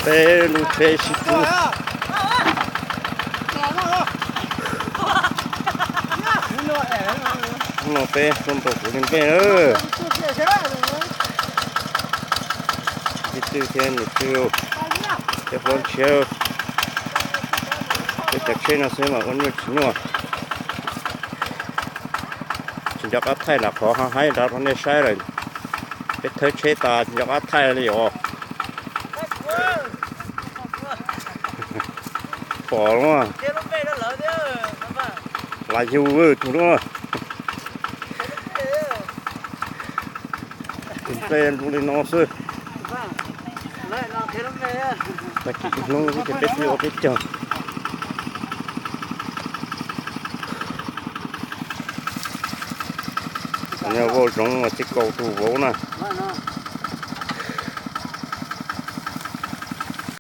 Peb lub tsheb sib pub. No peb tuaj ntaus kuv li nplej lawm. Tij Twj thiab niam Twj, peb hlob ntshiab. Peb cov tsheb no xwb mas ua nyuaj tsis nyuaj. Tsis nco qab thaij lam qhov haib nrad rau nej saib lawm. Peb thawb tsheb tas tsis nco qab thaij li os. Pom lawm, lam yug tus lub. Tus nplej ntu li no xwb. Tag kis ib hnub ces peb twb ua peb caug. Nyob voj zoov mas tsis kaus tus vauv na.